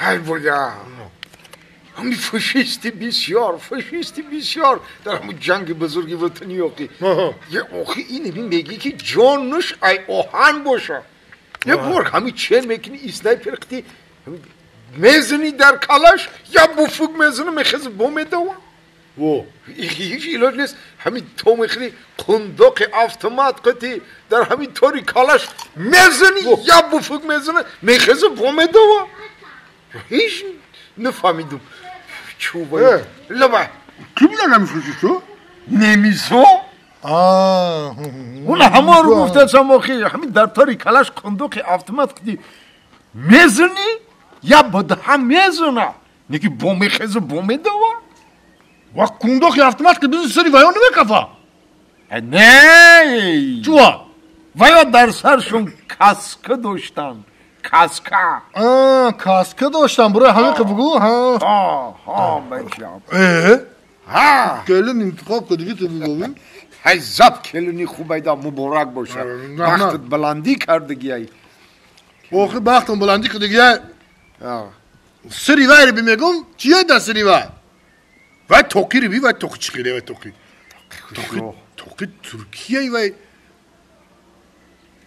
Ай буря. Ҳами фашисти бисёр, фашисти бисёр дар ҳамун ҷанги бузурги ватанӣ охи. Е охи ин мегӣ ки ҷонуш ай оҳан боша. Е бор ҳами чен мекунӣ снайпер қити мезанӣ дар калаш, я буфук мезанӣ мехези бо медава. Во. Ҳеҷ илоҷ нест. Ҳами то мехӯри қундоқи автомат қити дар ҳами тори калаш мезанӣ, я буфук мезанӣ мехези бо медава. Ҳеҷ нафаҳмидум. Чӯба. Лаба. Кӣ будан ҳами фашистҳо? Немисҳо? Уна ҳамаро гуфтасам охи, ҳами дар тори калаш қундоқи автомат қити мезанӣ, я бадаҳа мезана. Неки бо мехези бо медава. Ва кундоқи автомат ки бизи сари ваё намекафа? Не. Чува? Ваё дар саршон каска доштанд. Каска. Каска доштанд. Бурои ҳамин ки бугӯ, ҳа. Ҳа, ҳа, бачам. Э? Ҳа. Келин интихоб кардигӣ ту бугӯ? Ҳай зад келини хубайда муборак бошад. Бахтат баландӣ кардагиай. Охи бахтам баландӣ кардагиай. Сари вайро бимегум, чие дар сари вай? Вай тоқиро би, вай тоқи чӣ хеле вай тоқи? Тоқи, тоқи Туркияй вай.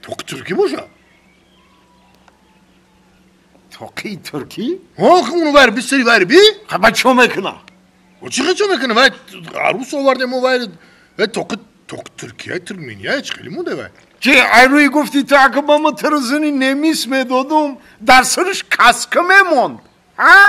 Тоқи туркӣ боша? Тоқи туркӣ? Ҳо, уну вайро би, сари вайро би? Ха, чо мекуна? О, чӣ хел чо мекуна? Вай арӯс овардем, мо вай вай тоқи тоқи Туркияй, Туркменияй чӣ хеле монда вай? Чи айрӯи гуфти ту ака ба ма тирзани немис медодум, дар сараш каска мемонд. Ҳа?